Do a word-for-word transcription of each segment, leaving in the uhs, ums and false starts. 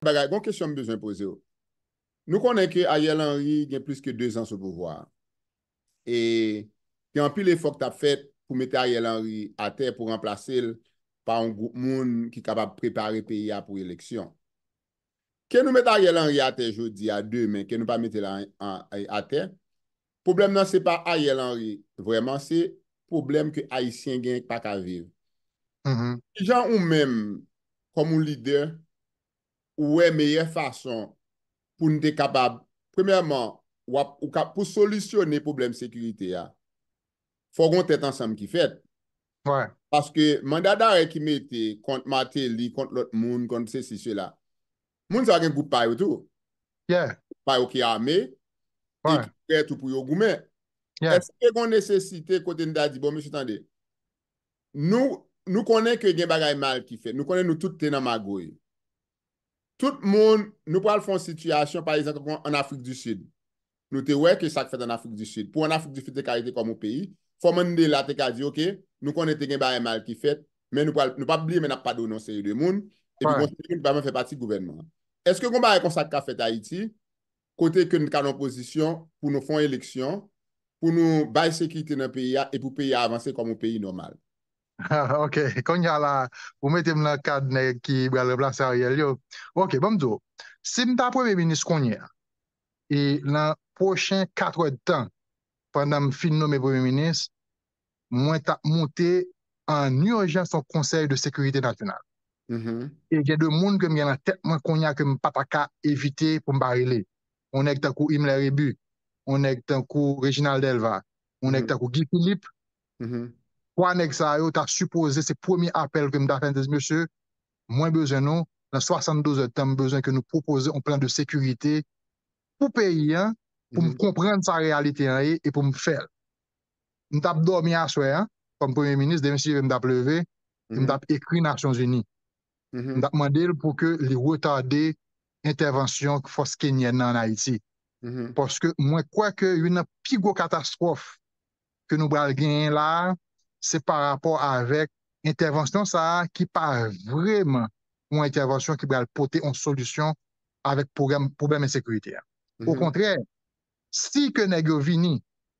bagay, gon kesyon m bezwen poze w. Nou konnen ke Ariel Henry gen plis ke de zan sou pouvwa a. E gen anpil efò k t ap fèt pou mete Ariel Henry atè, pou ranplase l pa yon gwoup moun ki kapab prepare peyi a pou eleksyon. Ke nou met Ariel Henry atè jodi a, demen, ke nou pa mete l a, a, atè, pwoblèm nan se pa Ariel Henry, vrèman, se pwoblèm ke Ayisyen gen k pa ka viv. Kijan ou menm, kòm yon lidè, ou wè meyè fason pou n te kapab, premyèman, w ap, ou ka, pou solisyone pwoblèm sekirite a, fò gon tèt ansanm ki fèt. Paske manda darè ki mete kont Martelly, kont lòt moun, kont sesi, sela, moun sa yo gen gwoup pa yo tou. Pa yo ki ame, e ki prè tou pou yo goumen. Èske gon nesesite kote n ta di, bon, mesye, tande, nou, nou konnen ke gen bagay mal ki fèt. Nou konnen nou tout te nan magouy. Tout moun, nou pral fè yon sitiyasyon, pa egzanp, kon ann Afrik di Sid. Nou te wè ke sa k fèt ann Afrik di Sid. Pou ann Afrik di Sid te ka rete kòm yon peyi, fò Mandela te ka di, oke, nou konnen te gen bagay mal ki fèt, men nou pral, nou p ap bliye, men n ap padone yon seri de moun, epi gon seri de moun ki pa menm fè pati gouvènman an. Èske gon bagay konsa k ka fèt Ayiti, kote ke n ka nan pozisyon pou nou fè yon eleksyon, pou nou bay sekirite nan peyi a, e pou peyi a avanse kòm yon peyi nòmal? Ok, kounye a la, ou mete m nan kad nèg ki pral ranplase Ariel yo. Ok, ban m di w, si m ta premye minis kounye a, e nan pwochen kat èdtan, pandan m fin nonmen premye minis, mwen t ap moute an ijans yon konsèy de sekirite nasyonal. E gen de moun ke m gen nan tèt mwen kounye a ke m pa ta ka evite pou m pa rele. Yon nèg tankou Himmler Rébu, yon nèg tankou Réginald Delva, yon nèg tankou Guy Philippe. Twa nèg sa yo ta sipoze se premye apèl ke m ta fè, m te di, mesye, mwen bezwen nou, nan swasanndouz èdtan, m bezwen ke nou pwopoze yon plan de sekirite pou peyi an, pou m konprann sa reyalite an ye e pou m fè l. M t ap dòmi aswè a, kòm premye minis, demen si Dye vle m t ap leve, e m t ap ekri Nasyonzini. M t ap mande l pou ke li retade entèvansyon fòs kenyèn nan ann Ayiti. Paske mwen kwè ke youn nan pi gwo katastwòf ke nou pral genyen la a, se pa rapò avèk entèvansyon sa a ki pa vrèman yon entèvansyon ki pral pote yon solisyon avèk pwoblèm, pwoblèm ensekirite a. Okontrè, si ke nèg yo vini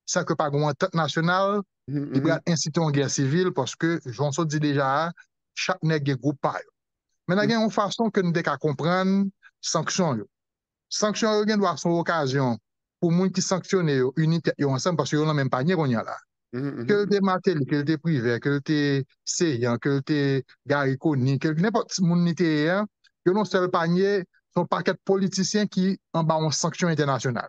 san ke pa gen yon antant nasyonal, li pral ensite yon gè sivil paske, jan w sot di deja a, chak nèg gen gwoup pa yo. Mentnan, gen yon fason ke nou te ka konprann sanksyon yo. Sanksyon yo gen dwa se yon okazyon pou moun ki sanksyone yo ini tèt yo ansanm paske yo nan menm panye kounye a la. Ke l te Martelly, ke l te Privert, ke l te Céant, ke l te Garry Conille, ke l nenpòt moun li te ye a, yo nan sèl panye, se yon pakèt politisyen ki anba yon sanksyon entènasyonal.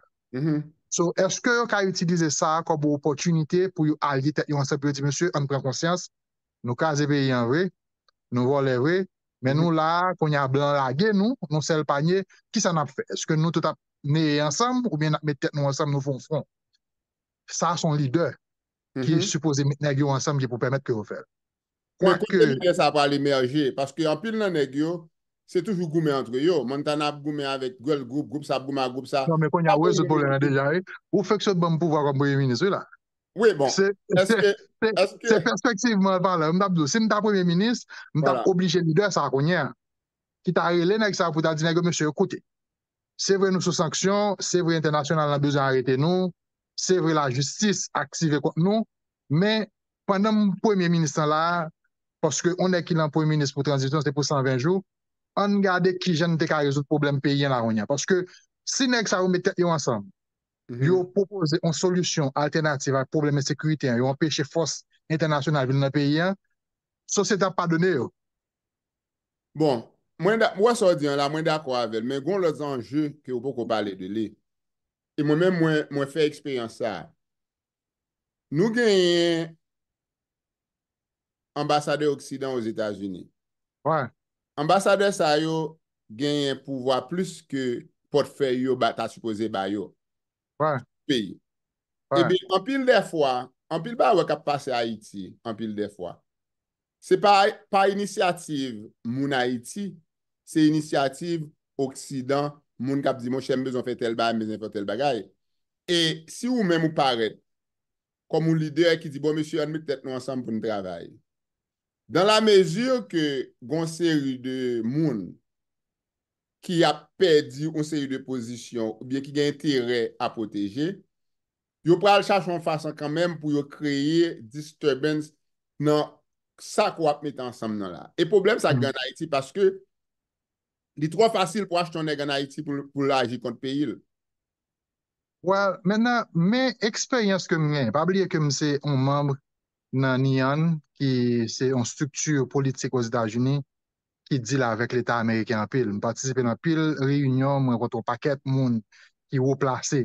So, èske yo ka itilize sa a kòm yon opòtinite pou yo alye tèt yo ansanm pou yo di, mesye, ann pran konsyans, nou kraze peyi an vre, nou vòlè vre, men nou la a, kounye a blan lage nou, nou sèl panye, kisa n ap fè? Èske nou tout ap neye ansanm, oubyen n ap met tèt nou ansanm, nou fè yon fwon? Sa a se yon lidè ki sipoze met nèg yo ansanm ki pou pèmèt ke yo fè l. Men kote lidè sa a pral emèje? Paske anpil nan nèg yo, se toujou goumen antre yo. Montana ap goumen avèk tèl gwoup, gwoup sa ap goumen ak gwoup sa. Non, men kounye a, ou rezoud pwoblèm nan deja, wi. Ou fèk sot ban m pouvwa kòm premye minis, wi, la. Wi, bon. Se, èske, se, èske se pèspektiv mwen pale. M t ap di w, si m ta premye minis, m t ap oblije lidè sa a kounye a. Ki ta rele nèg sa a pou ta di nèg yo, mesye yo, koute. Se vre nou sou sanksyon, se vre entènasyonal lan bezwen arete nou, se vre lajistis aktive kont nou, men pandan m premye minis lan la a, paske yon nèg ki lan premye minis pou tranzisyon, se pou san ven jou, ann gade kijan n te ka rezoud pwoblèm peyi an la kounye a. Paske si nèg sa yo met tèt yo ansanm, yo pwopoze yon solisyon altènativ ak pwoblèm ensekirite an, yo anpeche fòs entènasyonal vin nan peyi an, sosyete ap padone yo. Bon, mwen da-, m wè sa w di an la, mwen dakò avè l, men gon lòt anje ke w poko pale de li. E mwen menm, mwen, mwen fè eksperyans sa a. Nou genyen anbasadè Oksidan Ozetazini. Anbasadè sa yo genyen pouvwa plis ke pòtfèy yo ba, ta sipoze ba yo. Peyi. Ebyen, anpil dè fwa, anpil bagay k ap pase Ayiti, anpil dè fwa, se pa, pa inisyativ moun Ayiti, se inisyativ Oksidan, moun k ap di, monchè, m bezwen fè tèl bagay, m bezwen fè tèl bagay. E si ou menm ou parèt kòm yon lidè ki di, bon, mesye, ann met tèt nou ansanm pou n travay. Dans la mesure ke gon seri de moun ki ap pèdi yon seri de pozisyon oubyen ki gen enterè a pwoteje, yo pral chache yon fason kanmenm pou yo kreye disturbance nan sa ke w ap mete ansanm nan la. E pwoblèm sa gen ann Ayiti paske li twò fasil pou achte yon nèg ann Ayiti pou, pou l aji kont peyi l. Well, mentnan, men eksperyans ke m genyen. Pa bliye ke m se yon manm nan NIAN, ki se yon estrikti politik Ozetazini ki deal avèk Leta ameriken anpil. M patisipe nan anpil reyinyon, m rankontre yon pakèt moun ki wo plase.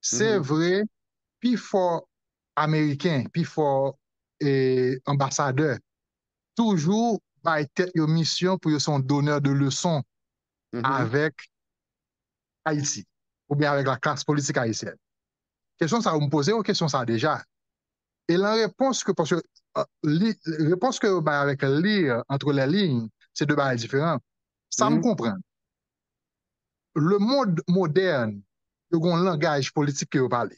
Se vre, pifò Ameriken, pifò e, anbasadè, toujou bay tèt yo misyon pou yo se yon donneur de leçon avèk Ayiti, oubyen avèk la klas politik ayisyèn. Kesyon sa yo m poze yo kesyon sa deja. E lan repons ke, paske euh, li, repons ke yo bay avèk lir entre les lignes, se de bagay diferan. Sa m konprann. Le monde moderne, yo gen yon langaj politik ke yo pale.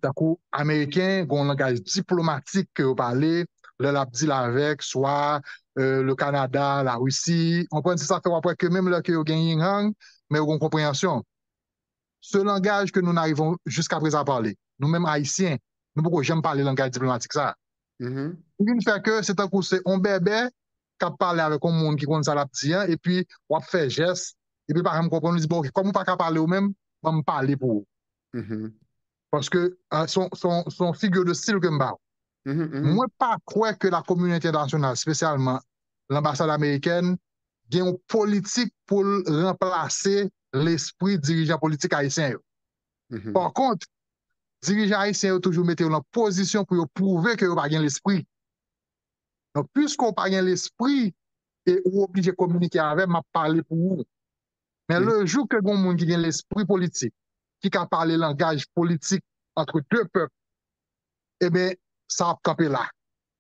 Tankou Ameriken, gen yon langaj diplomatik ke yo pale, lè l ap deal avèk swa euh, le Canada, la Russie. Ou konprann, se sa fè w ap wè ke menm lè ke yo gen yin yang, men yo gen yon konpreyansyon. Ce langage que nous n'arrivons jusqu'à présent à parler, nou menm Ayisyen, nou poko janm pale langaj diplomatik sa. Li vin fè ke se tankou se yon bèbè k ap pale avèk yon moun ki konn sa l ap di an, epi w ap fè jès, epi l pa janm konprann, li di, bon, ok, kòm ou pa ka pale ou menm, ban m pale pou ou. Paske euh, se yon- se yon se yon figure de style ke m ba ou. Mwen pa kwè ke la communauté internationale, espesyalman lanbasad amerikèn, gen yon politik pou l ranplase lespri dirijan politik ayisyen yo. Pa kont, dirijan ayisyen yo toujou mete yo nan pozisyon pou yo pwouve ke yo pa gen lespri. Donk, piske w pa gen lespri e ou oblije kominike avè m, m ap pale pou ou. Men le jou ke gen yon moun ki gen lespri politik, ki ka pale langaj politik entre deux peuples, ebyen, sa ap kanpe la.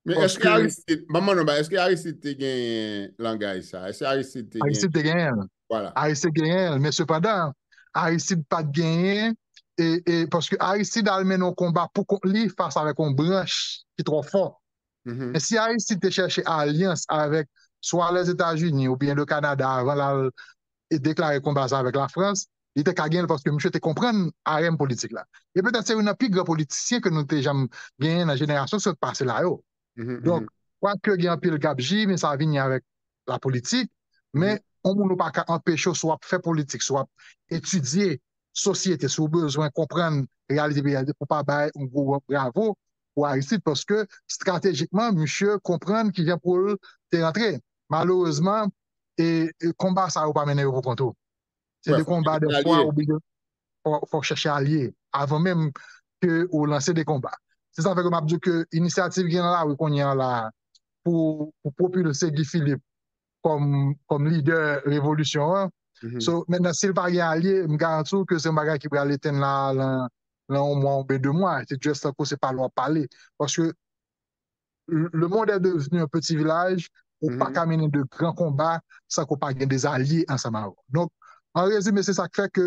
Men èske Aristide, ban m mande w, èske Aristide te genyen langaj sa? Èske Aristide te genyen? Aristide te genyen l. Aristide genyen l, men sepandan, Aristide pa t genyen, e, e, paske Aristide al mennen yon konba pou kont li fas avèk yon branch ki twò fò. Men si Aristide te chèche alyans avèk swa Lèzetazini oubyen le Kanada avan l al e deklare konba sa avèk Lafrans, li te ka genyen l paske misye te konprann arèm politik la. E petèt se youn nan pi gran politisyen ke nou te janm genyen nan jenerasyon sot pase la yo. Donk, kwake gen anpil gabji, men sa vini avèk lapolitik, men yon moun ou pa ka anpeche w si w ap fè politik, si w ap etidye sosyete, si w bezwen konprann reyalite peyi a, pou pa bay yon gwo bravo pou Aristide, paske estratejikman, misye konprann kijan pou l te rantre. Malerezman, e, e konba sa yo pa mennen yo pou kont ou. Se de konba dèfwa ou oblije fò, fò chèche alye avan menm ke ou lanse de konba. Se sa fè ke m ap di w ke inisyativ gen nan lari kounye a la pou, pou pwopilse Guy Philippe kòm, kòm lidè revolisyon an. So, mentnan, si l pa gen alye, m garanti w ke se yon bagay ki pral etenn la lan, lan yon mwa oubyen de mwa. Se just tankou se pale w ap pale. Paske le monde est devenu un petit village, ou pa ka mennen de gran konba san ke w pa gen de alye ansanm avè w. Donk, an rezime, se sa k fè ke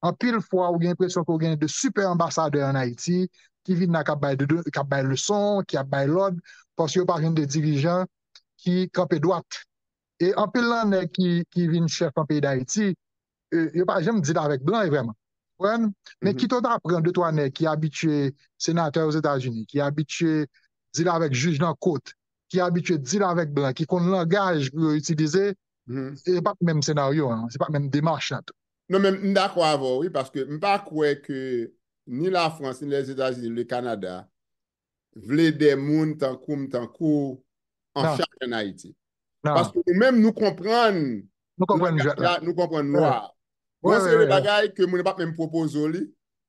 anpil fwa ou gen enpresyon ke w gen de sipè anbasadè ann Ayiti ki vin la k ap bay, de, de, k ap bay leson, ki ap bay lòd, paske yo pa jwenn de dirijan ki kanpe dwat. E anpil nan nèg ki, ki vin chèf nan peyi Dayiti, e, yo pa janm deal avèk blan vrèman. Konprann? Men kite w ta pran de twa nèg ki abitye senatè Ozetazini, ki abitye deal avèk jij nan kot, ki abitye deal avèk blan, ki konn langaj pou yo itilize, e pa t menm senaryo an, se pa t menm demach lan tou. Non, men m dakò avè w, wi, paske m pa kwè ke ni Lafrans, ni Lèzetazini, le Kanada, vle de moun tankou m, tankou w, an chaj ann Ayiti. Paske nou menm, nou konprann, nou konprann nwa. Gon seri de bagay ke moun nan p ap menm pwopoze w li,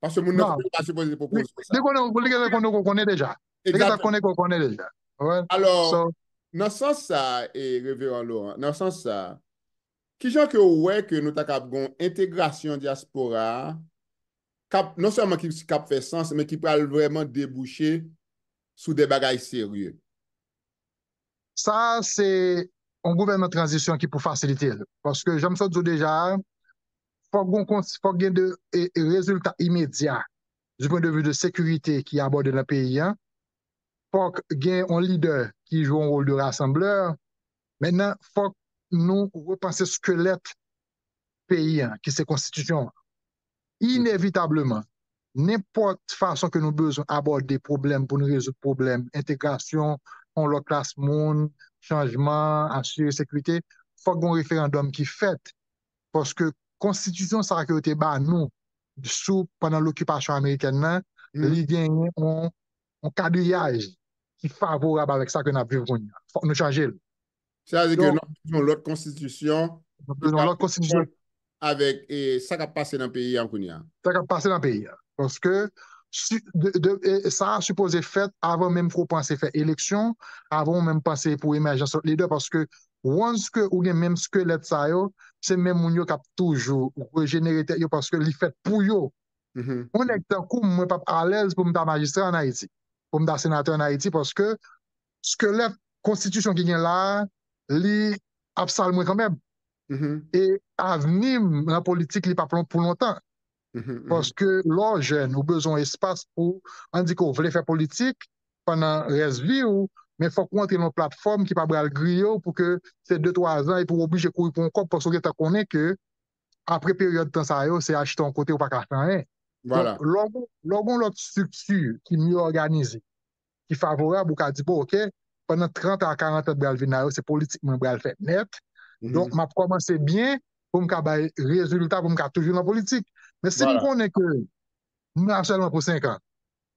paske moun nan pa sipoze pwopoze w sa. Li gentan konnen ke w konnen deja. Li gentan konnen ke w konnen deja. Alò, nan sans sa, e, Reveran Laurent, nan sans sa, kijan ke w wè ke nou ta kab gon entegrasyon dyaspora a, k ap, non sèlman ki, k ap fè sans, men ki pral vrèman debouche sou de bagay serye? Sa a, se yon gouvènman tranzisyon ki pou fasilite l. Paske, jan m sot di w deja a, fòk gon kons-, fòk gen de, e, e rezilta imedya, du point de vue de sekirite ki abòde nan peyi a. Fòk gen yon lidè ki jwe yon wòl de rasanblè. Mentnan, fòk nou repanse skelèt peyi an, ki se konstitisyon an. Inevitableman, nenpòt fason ke nou bezwen abòde pwoblèm pou nou rezoud pwoblèm entegrasyon yon lòt klas moun, chanjman, asire sekirite, fòk gen yon referandòm ki fèt. Paske konstitisyon sa ke yo te ba nou sou pandan lokipasyon amerikèn nan, li genyen yon, yon kadriyaj ki favorab avèk sa ke n ap viv kounye a. Fòk nou chanje l. Sa vle di ke nou ap bezwen yon lòt konstitisyon N ap bezwen yon lòt konstitisyon. Avèk e, sa k ap pase nan peyi a kounye a. Sa k ap pase nan peyi a. Paske si, de, de, e, sa a sipoze fèt avan menm ke w panse fè eleksyon, avan w menm panse pou emèjans lòt lidè, paske once ke ou gen menm skelèt sa yo, se menm moun yo k ap toujou rejenere tèt yo paske li fèt pou yo. Yon nèg tankou m, mwen p ap alèz pou m ta majistra ann Ayiti, pou m ta senatè ann Ayiti, paske skelèt konstitisyon ki gen la a, li ap sal mwen kanmenm. E avni m nan politik, li p ap pou lontan. Paske lè w jèn, ou bezwen yon espas pou, ann di ke w vle fè politik pandan rès vi w, men fòk ou antre nan yon platfòm ki pa pral griye w pou ke se de, twa zan epi w oblije kouri pou yon kòb paske w gentan konnen ke apre peryòd tan sa yo, se achte yon kote ou pa ka fè anyen. Donk, lè w gen yon lòt estrikti ki mye òganize, ki favorab, ou ka di, bon, oke, pandan trant a karant an k pral vin la yo, se politik mwen pral fè nèt. Donk, m ap kòmanse byen pou m ka bay rezilta, pou m ka toujou nan politik. Men si m konnen ke m la sèlman pou senk an,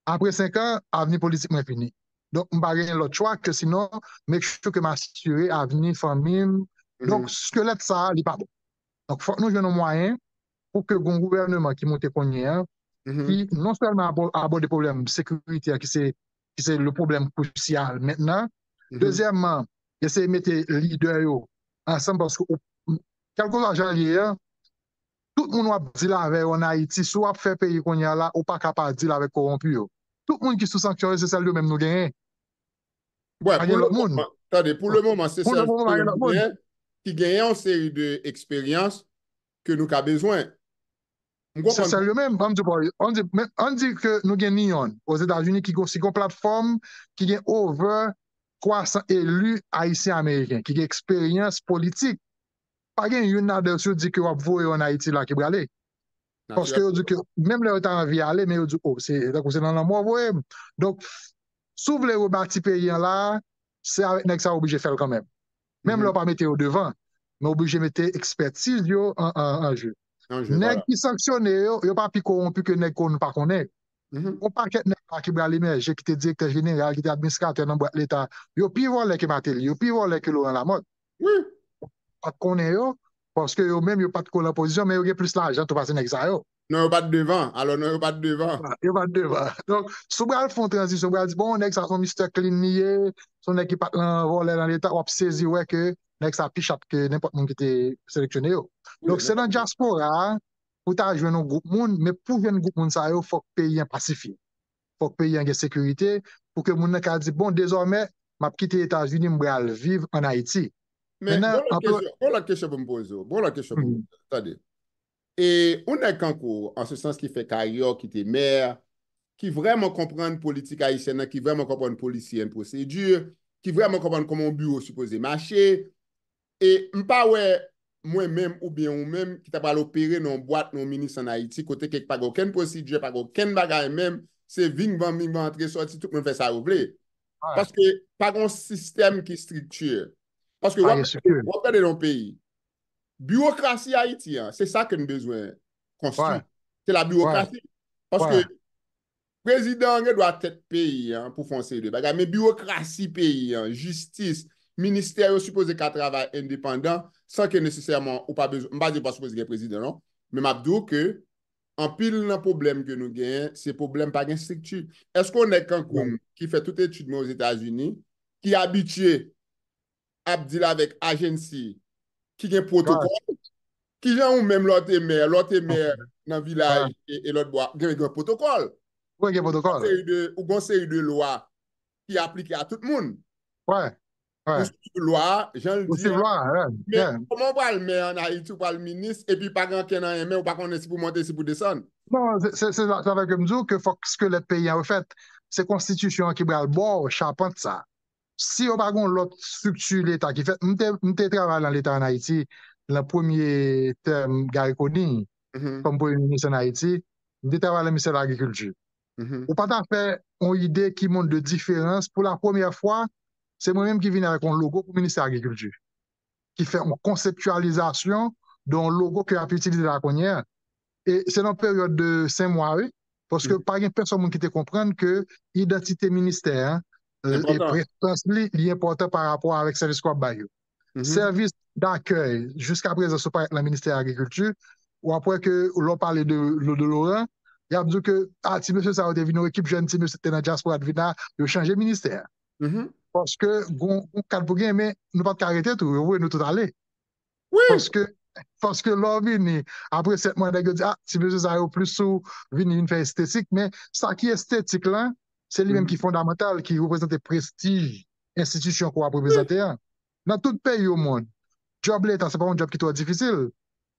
apre senk an, avni politik mwen fini. Donk, m pa gen lòt chwa ke sinon make sure ke m asire avni fanmi m. Donk, skelèt sa a, li pa bon. Donk, fòk nou jwenn yon mwayen pou ke gen yon gouvèneman ki monte kounye a, ki non sèlman abò- abòde pwoblèm sekirite a, ki se, ki se le pwoblèm kwisyal mentnan. Dezyèmman, eseye mete lidè yo ansanm paske ou- kèlkeswa jan l ye a, tout moun w ap deal avè yo ann Ayiti, si w ap fè peyi kounye a la, ou pa ka pa deal avèk kowonpi yo. Tout moun ki sou sanksyon yo, se sèl yo menm nou genyen. Pa gen lòt moun. Tande, pou le moman, se sèl yo menm nou genyen ki genyen yon seri de eksperyans ke nou ka bezwen. Se sèl yo menm, ann di, ann di, men, ann di ke nou gen Neon Ozetazini ki gon, ki gon platfòm, ki gen over twa san eli ayisyen ameriken, ki gen eksperyans politik. Pa gen youn ladan yo, si yo di ke w ap voye yo ann Ayiti la ki prale. Paske yo di ke menm lè yo ta anvi ale, men yo di, o, se tankou se nan lanmò w voye m. Donk, si w vle rebati peyi an la, se avèk nèg sa w oblije fè l kanmenm. Menm lè w pa mete yo devan, men w oblije mete ekspètiz yo an, an, an je. Nèg ki sanksyone yo, yo pa pi kowonpi ke nèg ke nou pa konnen. Yon pakèt nèg la ki pral emèje, ki te direktè jeneral, ki te administratè nan bwat leta, yo pi vòlè ke Martelly, yo pi vòlè ke Laurent Lamothe. Pa t konnen yo, paske yo menm yo pa t ko nan pozisyon, men yo gen plis lajan tou pase nèg sa yo. Non, yo pa t devan. Alò, non, yo pa t devan. Yo pa t devan. Donk, si w pral fè yon tranzisyon, w pral di, bon, nèg sa se yon Mister Clean li ye, se yon nèg ki pa t nan vòlè nan leta, w ap sezi wè ke nèg sa pi chat ke nenpòt moun ki te seleksyone yo. Donk, se nan dyaspora a, pou ta jwenn yon gwoup moun, men pou jwenn gwoup moun sa yo, fòk peyi an pasifye. Fòk peyi an gen sekirite, pou ke moun nan ka di, bon, dezòmè, m ap kite Etazini, m pral viv ann Ayiti. Men gon lòt kesyon, gon lòt kesyon pou m poze w. Gon lòt kesyon pou m poze w. Tande. E yon nèg kankou w, an se sans ki fè karyè w, ki te mè, ki vrèman konprann politik ayisyèn nan, ki vrèman konprann polisi and pwosedi, ki vrèman konprann kòman yon biwo sipoze mache, e m pa wè mwen menm oubyen ou menm ki ta pral opere nan yon bwat, nan yon minis ann Ayiti, kote ke pa gen okenn pwosedi, pa gen okenn bagay menm, se vin van, vin van, antre sòti, tout moun fè sa yo vle. Paske pa gen yon sistèm ki estrikti. Paske w ap, w ap gade nan yon peyi, biwokrasi Ayiti an, se sa ke n bezwen konstwi. Se la biwokrasi. Paske prezidan an gen dwa tèt peyi an pou fè yon seri de bagay, men biwokrasi peyi an, jistis, ministè yo sipoze ka travay endepandan, san ke nesesèman ou pa bezwen, m pa di pa sipoze gen prezidan non, men m ap di w ke anpil nan pwoblèm ke nou genyen, se pwoblèm pa gen estrikti. Èske yon nèg kankou m ki fè tout etid mwen Ozetazini, ki abitye ap deal avèk agency ki gen pwotokòl. Kijan ou menm lè w te mè, lè w te mè nan vilaj e, e lòt bò, gen, gen pwotokòl. Ou gen pwotokòl. Ou gen seri de, ou gen seri de lwa ki aplike a tout moun. Ou swiv lwa, jan l di an. Men kòman w pral mè ann Ayiti, ou pral minis, epi pa gen ankenn anyen, men ou pa konnen si pou monte, si pou desann. Non, se, se, se sa, sa fè ke m di w ke fòk skelèt peyi an refèt. Se konstitisyon an ki pral ba w chapant sa. si yo pa gen yon lòt estrikti Leta ki fèt, m te, m te travay nan Leta ann Ayiti, nan premye tèm Garry Conille, kòm premye minis ann Ayiti, m te travay nan ministè lagrikilti. Ou pa ta fè yon ide ki montre de diferans. Pou la premyè fwa, se mwen menm ki vini avèk yon logo pou ministè agrikilti, ki fè yon konseptyalizasyon de yon logo ke y ap itilize la kounye a. E se nan peryòd de senk mwa, wi. Paske pa gen pèsonn moun ki te konprann ke idantite ministè an, e prestans li, li enpòtan pa rapò avèk sèvis ke w ap bay yo. Sèvis dakèy, jiska prezan, si w parèt nan ministè agrikilti, w ap wè ke lè w pale de Lodo Laurent, y ap di w ke, a, ti mesye sa yo te vin, yon ekip jèn ti mesye te nan dyaspora, te vin la, yo chanje ministè a. Paske gon, gon kad pou gen, men nou pa t ka rete tou, yo voye nou tout ale. Paske, paske lè w vini, apre sèt mwa, nèg yo di, a, ti mesye sa yo plis sou vini vin fè estetik, men sa ki estetik la, se li menm ki fondamantal, ki reprezante prestij enstitisyon ke w ap reprezante an. Nan tout peyi o mond, djòb Leta, se pa yon djòb ki twò difisil.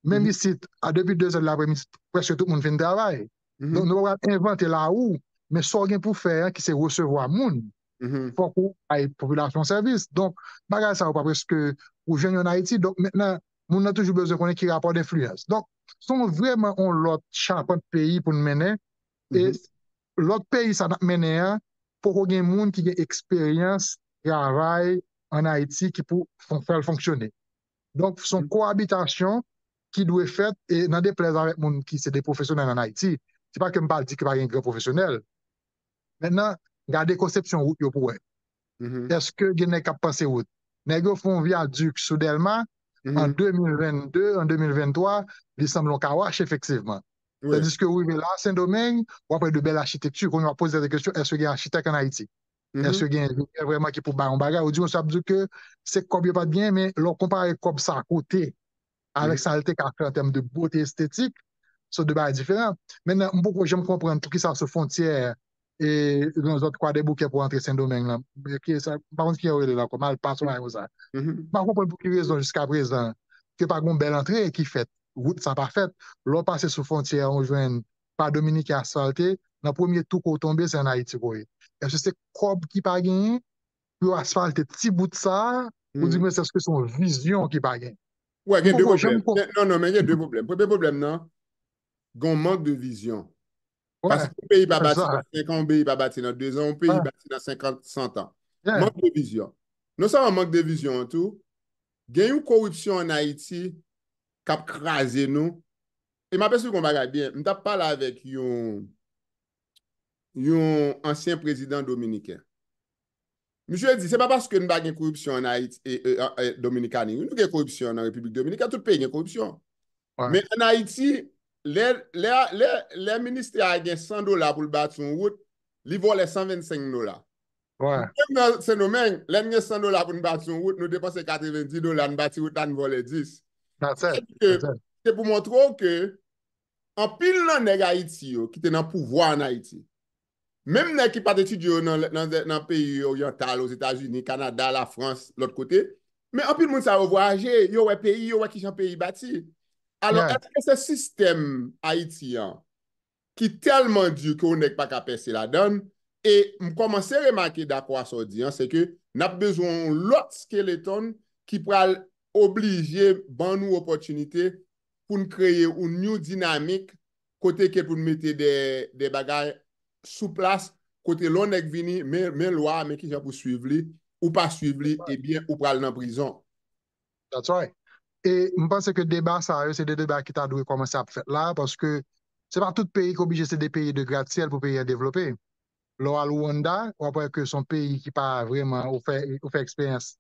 Menm isit, a depi de zè de lapremidi, prèske tout moun fin travay. Donk, nou pa pral envante lawou, men sa w gen pou fè an, ki se resevwa moun, fòk ou bay popilasyon sèvis. Donk, bagay sa yo pa prèske ou jwenn yo ann Ayiti. Donk, mentnan, moun nan toujou bezwen konnen ki rapò denfliyans. Donk, se yon vrèman yon lòt chapant peyi pou n mennen. E lòt peyi sa n ap mennen an, poko gen moun ki gen eksperyans travay ann Ayiti ki pou fè l fonksyone. Donk, se yon koabitasyon ki dwe fèt e nan deplèz avèk moun ki se de pwofesyonèl ann Ayiti. Se pa ke m pa di ke pa gen gran pwofesyonèl. Mentnan, gade konsepsyon wout yo pou wè. Èske gen nèg k ap panse wout? Nèg yo fè yon vyadik sou Dèlma an de mil vennde, an de mil venntwa, li sanble yon kawash, efektivman. Tandiske ou rive la, Sendomeng, w ap wè de bèl achitekti, kounye a w ap poze tèt ou kesyon, èske gen achitèk ann Ayiti? Èske gen enjenyè vrèman ki pou bay yon bagay? Ou di konsa, ap di ke se kòb yo pa t genyen, men lè w konpare kòb sa kote avèk sa l te ka fè an tèm de bote estetik, se de bagay diferan. Mentnan, m poko janm konprann poukisa sou fwontyè e nan zòn Kwadèboukè pou antre Sendomeng lan. Ki sa, m pa konn kijan yo rele l ankò, Malpa, se yon bagay konsa. M pa konprann pou ki rezon jiska prezan ke pa gen yon bèl antre ki fèt, wout sa pa fèt. Lè w pase sou fwontyè a, ou jwenn pa dominiken asfalte, nan premye tou ke w tonbe, se ann Ayiti ke w ye. Èske se kòb ki pa genyen pou yo asfalte ti bout sa a, ou di mwen se èske se yon vizyon ki pa genyen? Ou wè, gen de pwoblèm. Non, non, men gen de pwoblèm. Premye pwoblèm nan, gen yon mank de vizyon. Paske yon peyi pa bati nan senk an, yon peyi pa bati nan dezan, yon peyi bati nan senkant, san tan. Mank de vizyon. Non sèlman mank de vizyon an tou, gen yon koripsyon ann Ayiti k ap kraze nou. E m ap esplike yon bagay byen. M t ap pale avèk yon, yon ansyen prezidan dominiken. Misye di, se pa paske n pa gen koripsyon ann Ayiti, e, e, e, Dominikani. Nou gen koripsyon nan Repiblik Dominikèn, tout peyi gen koripsyon. Men ann Ayiti, lè, lè, lè, lè ministè a gen san dola pou l bati yon wout, li vòlè san vennsenk dola. Menm nan Sendomeng, lè n gen san dola pou n bati yon wout, nou depanse katrevenndis dola, n bati wout la, n vòlè dis. Se pou montre w ke anpil nan nèg Ayiti yo ki te nan pouvwa ann Ayiti, menm nèg ki pa t etidye yo nan, nan, nan peyi oryantal, Ozetazini, Kanada, Lafrans, lòt kote, men anpil moun sa yo vwayaje, yo wè peyi, yo wè kijan peyi bati. Alò, èske se sistèm Ayiti an ki tèlman di ke yon nèg pa ka pèse ladan l? E m kòmanse remake, dakò a sa w di an, se ke n ap bezwen yon lòt skeleton ki pral oblije ban nou opòtinite pou n kreye yon new dinamik kote ke pou n mete de, de bagay sou plas, kote lè yon nèg vini, men, men lwa, men kijan pou swiv li, ou pa swiv li, ebyen, ou pral nan prizon. That's right. E m panse ke deba sa yo, se de deba ki ta dwe kòmanse ap fèt la, paske se pa tout peyi ki oblije se de peyi de grasyèl pou peyi an devlope. Lè w al Rwanda, w ap wè ke se yon peyi ki pa vrèman, ou fè, ou fè eksperyans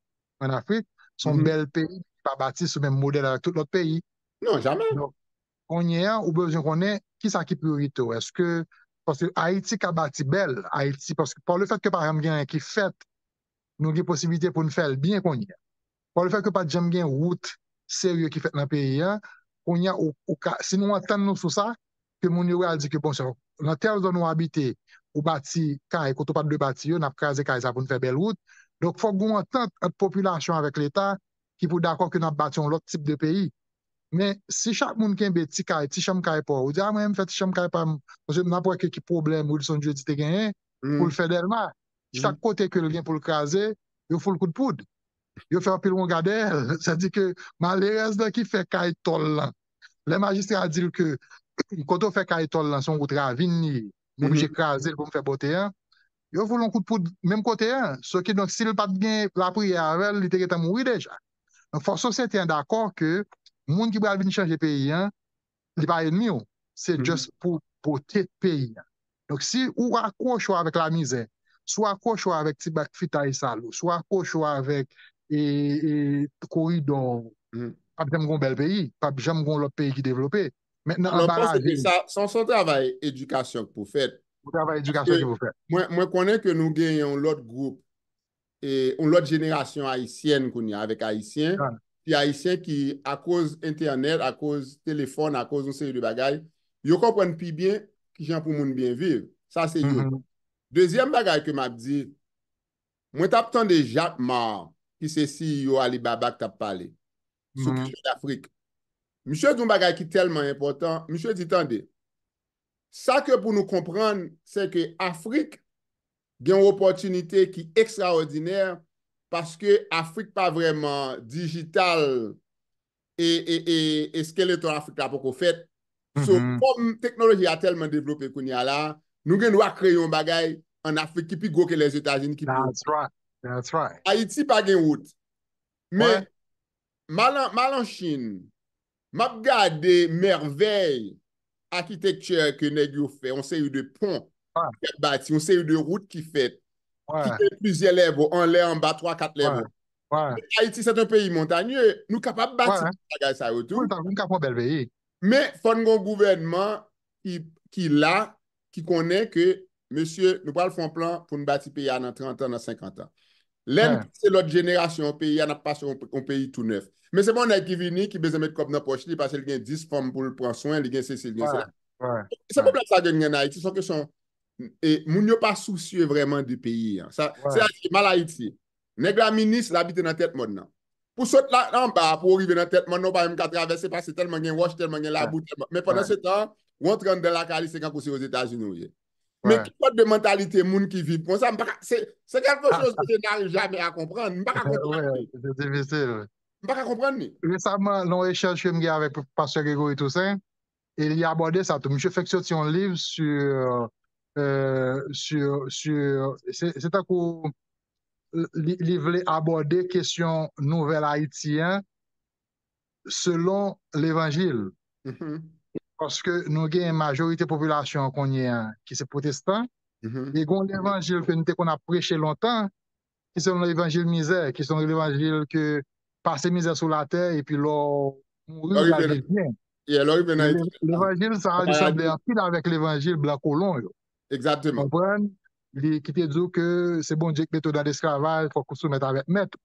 ann Afrik, se yon bèl peyi ki pa bati sou menm modèl avèk tout lòt peyi. Non, jamè. Donk, kounye a, ou bezwen konnen kisa ki priyorite w. Èske, paske Ayiti ka bati bèl, Ayiti, paske pa le fèt ke pa janm gen anyen ki fèt, nou gen posiblite pou n fè l byen kounye a. Pa le fèt ke pa t janm gen wout serye ki fèt nan peyi a, kounye a, ou, ou ka, si nou antann nou sou sa, ke moun yo pral di ke, bon, se nan tèl zòn ou abite, ou bati kay kote ou pa t dwe bati yo, n ap kraze kay sa pou n fè bèl wout. Donk, fòk gen yon antant ant popilasyon avèk Leta ki pou dakò ke n ap bati yon lòt tip de peyi. Men, si chak moun kenbe ti kay, ti chanm kay pa w, ou di, a, mwen, m fè ti chanm kay pa m, paske n ap wè ke ki pwoblèm Wilson Jeudi te genyen pou l fè Dèlma. Chak kote ke l gen pou l kraze, yo foul kout poud. Yo fè anpil wonga dèyè l. Sa di ke malerèz nan ki fè kay tòl lan, lè majistra di l ke kote w fè kay tòl lan, se yon wout ravin li ye. M oblije kraze l pou m fè bòte an. Yo foul yon kout poud menm kote an. So ki donk, si l pa t gen lapriyè avè l, li te gentan mouri deja. Donk, fò sosyete an dakò ke moun ki pral vin chanje peyi an, li pa ènmi w. Se just pou pote peyi an. Donk, si ou akwoche w avèk lamizè, si w akwoche w avèk ti bak fitay sal ou, si w akwoche w avèk e, e, koridò, p ap janm gon bèl peyi, p ap janm gon lòt peyi ki devlope. Mentnan, anba lavi. Sa, sa se yon travay edikasyon k pou fèt. Yon travay edikasyon ki pou fèt. Mwen, mwen konnen ke nou genyen yon lòt gwoup e yon lòt jenerasyon ayisyèn kounye a avèk ayisyen, ki ayisyen ki, akoz entènèt, akoz telefòn, akoz yon seri de bagay, yo konprann pi byen kijan pou moun byen viv. Sa se youn. Dezyèm bagay ke m ap di, mwen t ap tande Jack Ma, ki se C E O Alibaba, k t ap pale sou kesyon Lafrik. Misye di yon bagay ki tèlman enpòtan. Misye di, tande, sa ke pou nou konprann, se ke Afrik gen yon opòtinite ki ekstraòdinè paske Afrik pa vrèman dijital e, e, e, e skeleton Afrik la poko fèt. So, kòm teknoloji a tèlman devlope kounye a la, nou gen dwa kreye yon bagay ann Afrik ki pi gwo ke Lèzetazini, ki pi gwo. Ayiti pa gen wout. Men, m al an, m al an Chin, m ap gade mèvèy akitektè ke nèg yo fè, yon seri de pon ki ap bati, yon seri de wout ki fèt, ki gen plizyè level, anlè, anba, twa, kat level. Ayiti, se yon peyi montanye, nou kapab bati bagay sa yo tou. Wi, nou ka fè yon bèl peyi. Men, fò n gen yon gouvènman ki, ki la, ki konnen ke, mesye, nou pral fè yon plan pou n bati peyi a nan trant an, nan senkant an. Lè n pase lòt jenerasyon peyi a, n ap pase yon, yon peyi tou nèf. Men se pa yon nèg ki vini, ki bezwen met kòb nan pòch li, paske li gen dis fanm pou l pran swen, li gen sesi, li gen sela. Se pwoblèm sa ke n gen ann Ayiti, se yon kesyon, e, moun yo pa sousye vrèman de peyi a. Sa, se mal Ayiti. Nèg la minis, l abite nan tèt mòn nan. Pou sot la anba, pou w rive nan tèt mòn nan, ou pa menm ka travèse, paske tèlman gen wòch, tèlman gen labou, tèlman. Men pandan se tan, ou antre anndan lakay li, se kankou se Ozetazini ou ye. Men ki sòt de mantalite moun ki viv konsa, m pa ka, se, se quelque chose que je n'arrive jamais à comprendre. M pa ka konprann li. M pa ka konprann li. Resaman, nan yon echanj ke m gen avèk pastè Gregory Toussaint, e li abòde sa tou. Misye fèk soti yon liv sur, euh, sur, sur, se, se tankou li, li vle abòde kesyon nouvèl Ayiti an selon levanjil. Paske nou gen majorite popilasyon an kounye a ki se pwotestan, e gen yon levanjil ke nou te konn ap preche lontan, ki se yon levanjil mizè, ki se yon levanjil ke pase mizè sou latè, epi lè w mouri, w pral viv byen. Levanjil sa a, li sanble anpil avèk levanjil blan kolon yo. Konprann? Li, ki te di w ke se Bondye ki mete w nan lesklavaj, fòk ou soumèt avèk mèt ou.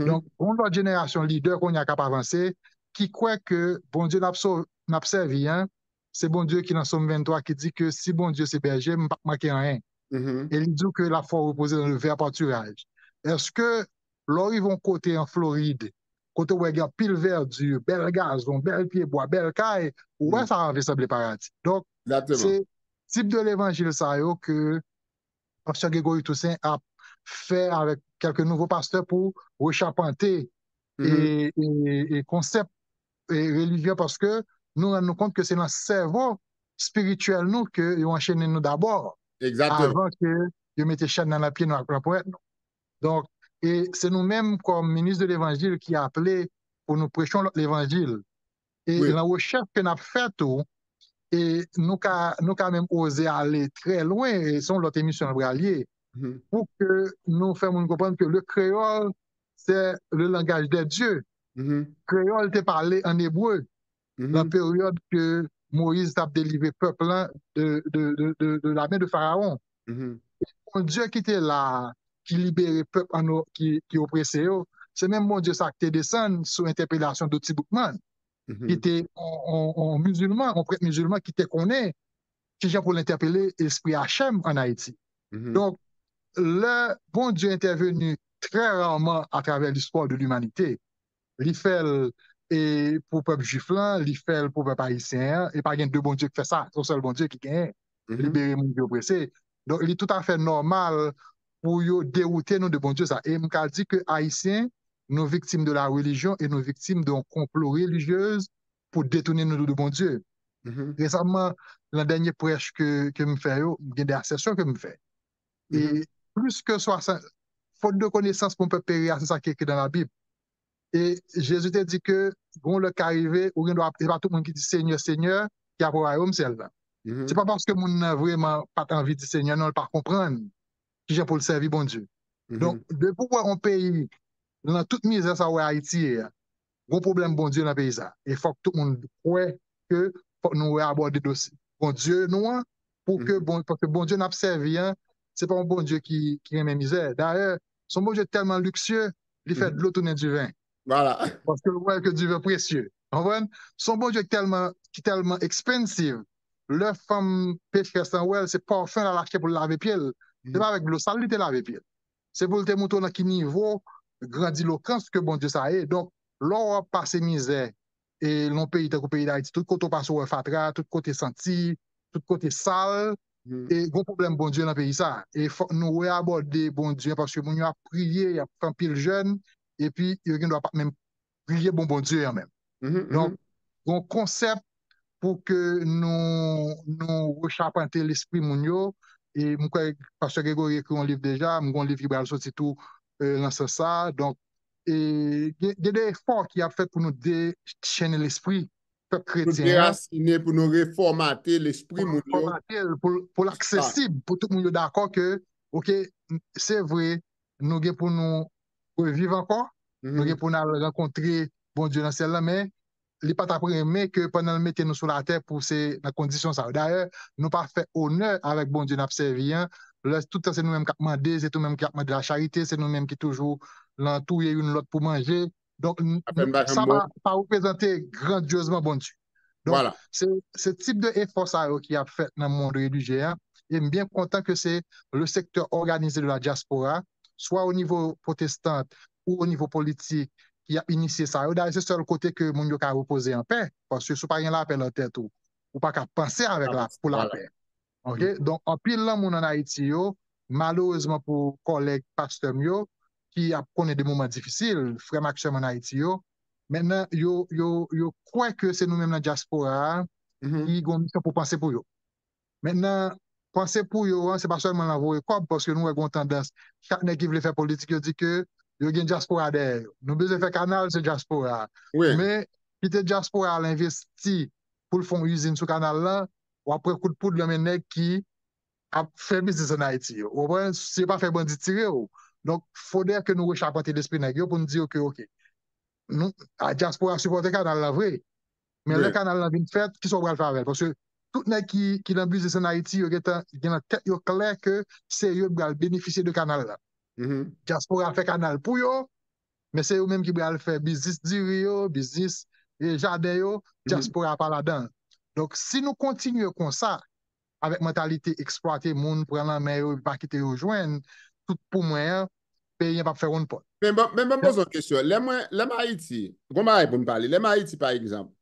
Donk, gen yon lòt jenerasyon lidè kounye a k ap avanse, ki kwè ke Bondye n ap sov-, n ap sèvi an, se Bondye ki nan Sòm venntwa ki di ke si Bondye se bèje m, m p ap manke anyen. E li di w ke l ap fè w repoze dans de verts pâturages. Èske lè w rive yon kote an Florid, kote w wè gen anpil vèdi, bèl gazon, bèl pyebwa, bèl kay, ou wè sa anvi sanble paradi. Donk, se tip de levanjil sa yo ke pastè Gregory Toussaint ap fè avèk kèlke nouvo pastè pou rechapante e, e, e konsèp e relijyon, paske nou rann nou kont ke se nan sèvo espirityèl nou ke yo anchene nou dabò, avan ke yo mete chèn nan, nan pye nou ak nan ponyèt nou. Donk, e se nou menm kòm minis de levanjil ki aple pou nou preche yon lòt levanjil. E nan rechèch ke n ap fè tou, e nou ka, nou ka menm oze ale trè lwen, e se yon lòt emisyon nou pral ye, pou ke nou fè moun konprann ke le créole, c'est le langage des dieux. Kreyòl te pale ann ebre nan peryòd ke Moyiz t ap delivre pèp lan de, de, de, de, de la men de Farawon. Bondye ki te la a, ki libere pèp an o-, ki, ki oprese yo, se menm Bondye sa a ki te desann sou entèpelasyon Dutty Boukman, ki te on, on, on mizilman, on prèt mizilman ki te konnen kijan pou l entèpele lespri Hachem ann Ayiti. Donk, lè Bondye entèveni trè raman atravè listwa de limanite, li fè l e pou pèp jwif lan, li fè l pou pèp ayisyen an, e pa gen de Bondye ki fè sa, se yon sèl Bondye ki genyen, libere moun ki oprese. Donk, li toutafè nòmal pou yo dewoute nou de Bondye sa. E m ka di ke Ayisyen, nou viktim de la religion e nou viktim de yon konplo relijyez pou detounen nou de Bondye. Resaman, nan dènye prèch ke, ke m fè yo, gen de asèsyon ke m fè. E plis ke swasant, faute de connaissance, mon peuple périt, se sa ki ekri nan Labib. E Jezi te di ke gon lè ka rive, ou gen dwa, e pa tout moun ki di Senyè, Senyè, ki apre wayòm syèl la. Se pa paske moun nan vrèman pa t anvi di Senyè, non, l pa konprann kijan pou l sèvi Bondye. Donk, depi w wè yon peyi, nan tout mizè sa w wè Ayiti ye a, gon pwoblèm Bondye nan peyi sa. E fòk tout moun kwè ke fòk nou reabòde dosye Bondye nou an, pou ke bon, paske Bondye n ap sèvi an, se pa yon Bondye ki, ki renmen mizè. Dayè, se yon Bondye tèlman liksye, li fè dlo tounen diven. Paske l wè ke diven presye. Konprann? Se yon Bondye ki tèlman, ki tèlman expensive. Lè fanm pechès lan wè l, se pafen l al achte pou l lave pye l. Se pa avèk dlo sal li te lave pye l. Se pou l te montre w nan ki nivo grandilokans ke Bondye sa ye. Donk, lè w ap pase mizè, e nan yon peyi tankou peyi Dayiti, tout kote w pase w wè fatra, tout kote santi, tout kote sal, e gon pwoblèm Bondye nan peyi sa. E fòk nou reabòde Bondye paske moun yo ap priye, y ap fè anpil jèn, epi yo gen dwa pa t menm priye bon Bondye an menm. Donk, gon konsèp pou ke nou, nou rechapante lespri moun yo. E m kwè Pastè Gregory ekri yon liv deja, m gon liv ki pral soti tou, e, nan sans sa. Donk, e, gen, gen de efò ki ap fèt pou nou dechennen lespri pèp kretyen an. Pou derasinen, pou nou refòmate lespri moun yo. Pou refòmate l, pou, pou l aksesib, pou tout moun yo dakò ke, oke, se vre, nou gen pou nou reviv ankò, nou gen pou n al rankontre Bondye nan syèl la, men li pa t ap renmen ke pandan l mete nou sou latè pou se nan kondisyon sa yo. Dayè, nou pa fè onè avèk Bondye n ap sèvi an. Lè tout tan se nou menm k ap mande, se nou menm k ap mande lacharite, se nou menm ki toujou nan touye youn lòt pou manje. Donk, sa pa, pa reprezante grandyezman Bondye. Donk, se, se tip de efò sa yo ki ap fèt nan mond relijye a. E m byen kontan ke se le secteur organisé de la diaspora, swa o nivo pwotestan ou o nivo politik, ki ap inisye sa yo. Dayè, se sèl kote ke moun yo ka repoze anpè, paske si w pa gen lapè nan tèt ou, ou pa ka panse avèk la, pou lapè. Oke? Donk, anpil nan moun ann Ayiti yo, malerezman pou kòlèg pastè m yo, ki ap konnen de moman difisil, frè m ak sè m ann Ayiti yo, mentnan, yo, yo, yo kwè ke se nou menm nan dyaspora a ki gen yon misyon pou panse pou yo. Mentnan, panse pou yo an, se pa sèlman nan voye kòb, paske nou wè gen yon tandans, chak nèg ki vle fè politik, yo di ke yo gen dyaspora dèyè yo. Nou bezwen fè kanal, se dyaspora a. Men, kite dyaspora a al envesti pou l fè yon izin sou kanal lan, w ap pran kout poud nan men nèg ki ap fè biznis ann Ayiti yo. Ou konprann? Si yo pa fè bandi tire w. Donk, fodè ke nou rechapante lespri nèg yo pou n di yo ke, oke, nou, a, dyaspora sipòte kanal lan vre. Men lè kanal lan vin fèt, kisa w pral fè avè l? Paske tout nèg ki, ki nan biznis ann Ayiti, yo gentan gen nan tèt yo klè ke se yo ki pral benefisye de kanal lan. Dyaspora fè kanal pou yo, men se yo menm ki pral fè biznis diri yo, biznis, e, jaden yo, dyaspora pa ladan l. Donk, si nou kontinye konsa, avèk mantalite eksplwate moun, pran lanmè yo, epi pa kite yo jwenn, tout pou mwen an, peyi an p ap fè wonn pòt. Men ban, men ban m poze yon kesyon. Lè mwen, lè m Ayiti, gon bagay pou m pale. Lè m Ayiti, pa egzanp,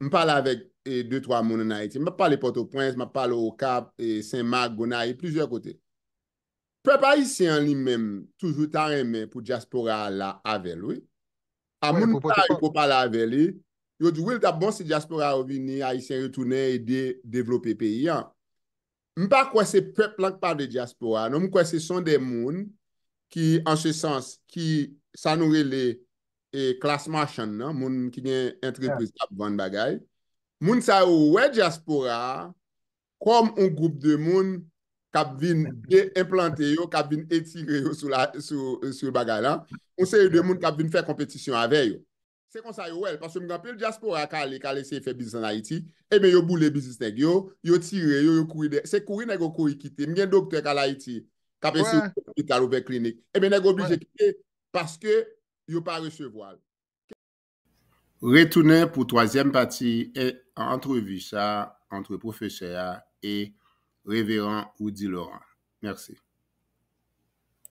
m pale avèk, e, de, twa moun ann Ayiti. M ap pale Pòtoprens, m ap pale Okap, e, Senmak, Gonayiv, plizyè kote. Pèp ayisyen an li menm toujou ta renmen pou dyaspora a la avè l, wi. A moun pa yo pou pale avè li, yo di, wi, l t ap bon si dyaspora yo vini, ayisyen retounen ede devlope peyi an. M pa kwè se pèp lan k pa vle dyaspora a, non, m kwè se son de moun ki, an se sans, ki, sa nou rele, e, klas machann nan, moun ki gen antrepriz k ap vann bagay. Moun sa yo wè dyaspora a kòm yon gwoup de moun k ap vin de-enplante yo, k ap vin etire yo sou la, sou, sou bagay lan. Yon seri de moun k ap vin fè konpetisyon avè yo. Se konsa yo wè l, paske m gen anpil dyaspora k ale, k al eseye fè biznis ann Ayiti. Ebyen, yo boule biznis nèg yo, yo tire yo, yo kouri dèyè. Se kouri nèg yo kouri kite. M gen doktè k al Ayiti, k ap eseye ouvè lopital, ouvè klinik. Ebyen, nèg yo oblije kite paske yo pa resevwa l. Retounen pou twazyèm pati e, antrevi sa ant pwofesè a e Reveran Rudy Laurent. Mèsi.